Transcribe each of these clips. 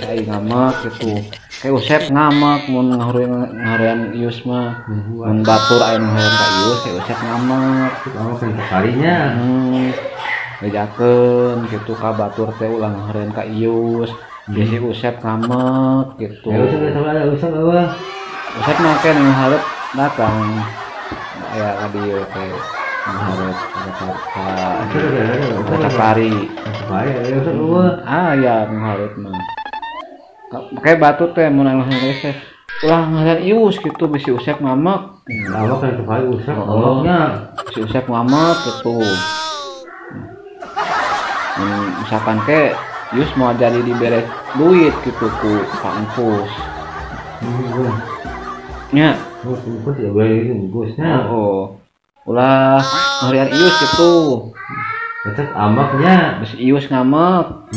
Saya ngamek gitu. Kayak Usep ngamek mun ngahurean Ius mah. Mun batur aya nu ngahurean ka Ius, kayak Usep ngamek. Kamu kan kalinya. Bejakeun gitu ka batur teh ulah ngahurean ka Ius. Bisi Usep ngamek gitu. Ya Usep sama ada Usep eueuh. Usep mah ke nu hareup datang. Aya ka dieu teh. Hareup ka Safari. Safari aya Usep eueuh. Ah ya nu hareup mah. Kayak batu teh mun anu teh ulah ngaran Ius gitu bisi Usep ngamek. Ngamek kan kepala Usep ngomongnya. Si Usep ngamek gitu. Misalkan ke Ius mau jadi dibere duit gitu ku Pak Engkus. Nya. Oh, Engkus ya bere Engkusnya. Oh. Ulah ngarian Ius gitu. Tetep ambaknya. Bisi Ius ngamek.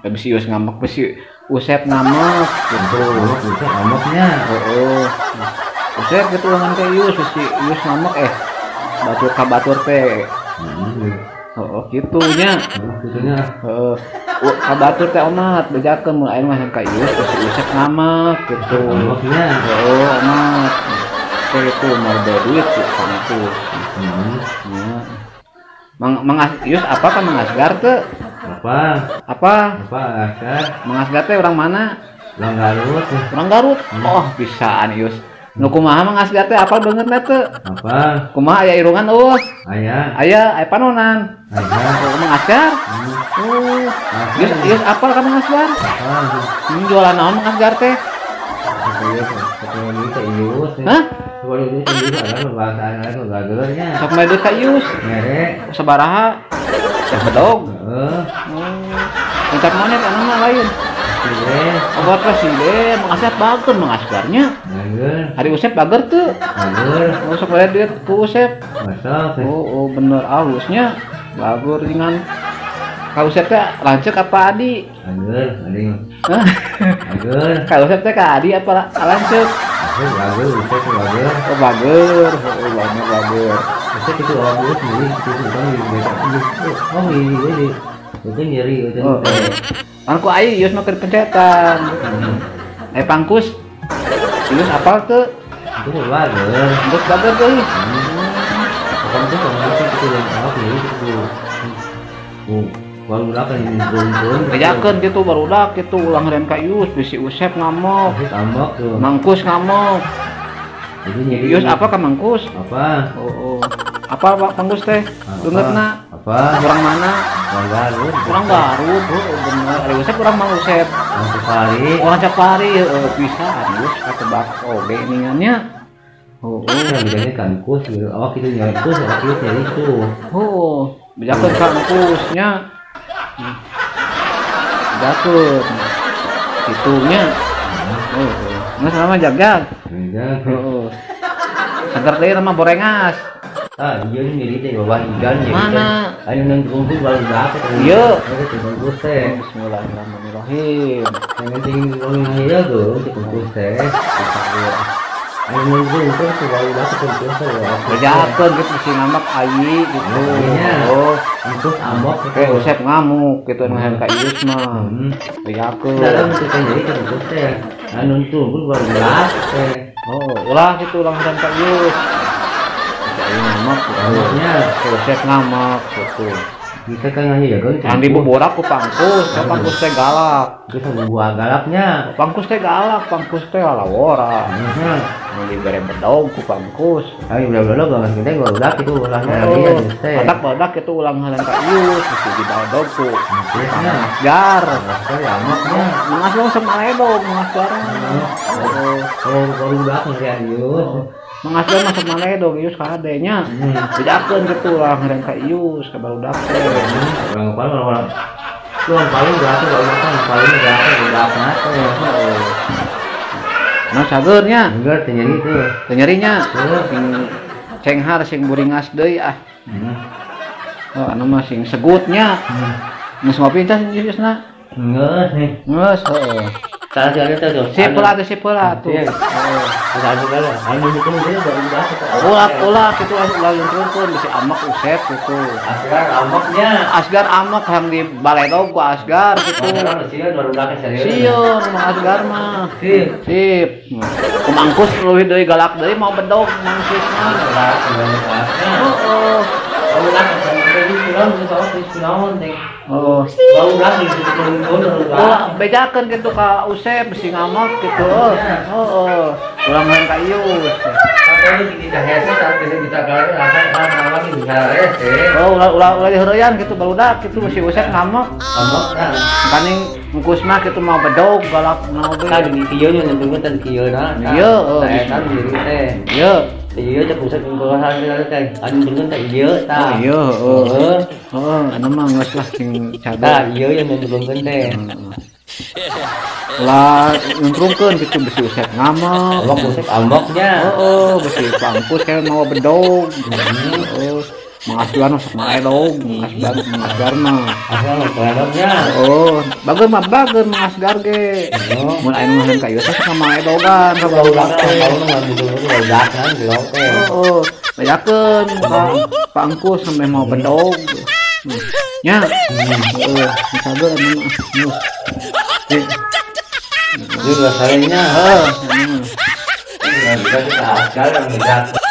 Bisi Ius ngamek bisi Usep ngamek gitu. Usep ngambeknya. Heeh. Usep gitu ulangan ke Ius, si Ius ngambek batur ka batur teh. Heeh, kitu nya. Kitu nya. Heeh. Ka batur teh omat bejakeun mun aya mah ka Ius, si Usep ngambek gitu. Ngambeknya. Heeh, omat. Teh itu mau duit ku Engkus. Nya. Mang Ius apa ka Mang Asgar teu? Apa? Apa? Apa Asgar? Mang Asgar teh orang mana? Orang Garut. Orang Garut. Oh, bisaan Ius. Nu kumaha Mang Asgar teh apal beungeutna teu? Apa? Kumaha aya irungan eueuh? Aya. Aya, aya panonan. Aya. Oh, Mang Asgar. Oh. Ius Ius apal ka Mang Asgar? Apa? Jualan naon Mang Asgar teh? Hah? Sok mere duit ka Ius. Mere. Sabaraha? Teh bedog. Heeh. Minta monet anu mah lain. Obat presiden, Mang Asep bager Mang Asgarnya. Bager. Hari Usep bager tuh. Bager. Oh, sok mere duit ku Usep. Masuk. Oh, bener alusnya. Bager dengan ka Usep teh lanceuk apa Adi? Bager, Adi. Hah? Bager. Ka Usep teh ka Adi apa lanceuk? Bager, Usep bager. Oh, bager. Oh, banyak bager. Usep itu orang dulu sendiri, itu bukan di oh, ini. Itu nyeri itu. Oh. Kan ku ai Ius mah keur pencetan. Pangkus. Ius apal teu? Itu bager. Geus bager teuing. Pangkus orang itu yang apa itu. Oh, barudak kan turun-turun. Bejakeun gitu barudak gitu ulang rem ka Ius bisi Usep ngamuk. Ngamuk tuh. Mangkus ngamuk. Itu nyeri. Ius apa ka Mangkus? Apa? Oh. Apa Pak Mangkus teh? Beungeutna. Apa? Orang mana? Orang Garut. Orang Garut. Oh, bener. Ari Usep urang Mang Usep. Orang Cepari. Orang Cepari heeh bisa Ius katebak oge ningannya. Oh, bedanya kan kus gitu. Awak itu nyari kus, awak itu nyari tuh. Oh, bejakeun ka Mangkusnya. Bejakeun. Kitunya. Oh, geus sama jagjag. Jagjag. Heeh. Seger deui mah borengas. Ah, iya nyeri teh bawah ikan nyeri. Mana? Ayo nang tunggu baru dapat. Iya. Ada tunggu teh. Bismillahirrahmanirrahim. Yang penting ngomong ieu tuh tunggu teh. Ayo nang tunggu tuh baru dapat tunggu teh. Bejakeun gitu si ngamak ayi gitu. Oh, untuk ambok gitu. Usep ngamuk gitu nu ka Ius mah. Bejakeun. Dalam teh nyeri tunggu teh. Anu tunggu baru dapat teh. Oh, ulah gitu ulang dan ka Ius. Ngamak, ngamuknya, Usep ngamak gitu. Kita kan nanya ya kan. Yang diboborak ku Pangkus, ka Pangkus teh galak. Itu buah galaknya. Pangkus teh galak, Pangkus teh alawora. Heeh. Yang dibere bedog ku Pangkus. Ayo udah gak kita barudak itu ulahnya dia teh. Badak badak itu ulang halan ka Ius, mesti dibadog ku. Asgar. Asgar ngamuknya. Mang Asgar sok maledog, Mang Asgar. Oh, barudak ngerian Ius. Mang Asgar masuk maledog Ius kadenya. Bejakeun kitu lah ngeren ka Ius ka barudak teh. Urang paling orang Tuh paling berarti barudak kan paling berarti budakna teh. Nah sageurnya. Enggak teu nyeri teu. Teu nyerinya. Sing cenghar sing buringas deui ah. Oh, anu mah sing segutnya. Geus ngopi teh Iusna? Geus nih. Geus heeh. Salah sih teh tuh. Sip lah tuh, sip lah tuh. Ulah gitu ulah nyuntrungkeun bisi amek Usep gitu. Asgar ameknya. Asgar amek hayang di baledog ku Asgar gitu. Sieun mah Asgar mah. Sip. Sip. Kumangkus leuwih deui galak deui mau bedog mangkus mah. Heeh. Oh. Ulah bejakeun kitu ka Usep bisi ngamek kitu. Heeh. Ulah main ka Ius. Oh, ulah diheureyan kitu barudak kitu bisi Usep ngamek. Kaning engkus mah kitu mau bedog galak naon. Tah di kieu nya nyentuhkeun teh kieu na. Ieu tah eta diri teh. Ieu. Ieu cek Usep nggohan teh. Anu nyentuhkeun teh ieu tah. Ieu heeh. Heeh, anu mah geus lah sing cabe. Tah ieu yang nyentuhkeun teh. Ulah nyuntrungkeun kitu bisi Usep ngamek. Ambok Usep amboknya. Heeh, bisi pangkus kayak mau bedog. Heeh. Mang Asgar mah sok maledog, Mang Asgar mah. Asgar mah maledognya. Oh, bager mah bager Mang Asgar ge. Mun aya nu ngahan ka ieu sok maledogan ka barudak teh. Heeh, bejakeun ka pangkus sampe mau bedog. Nya. Heeh, sabar anu mah. Ieu rasanya heeh. Asgar yang bejat.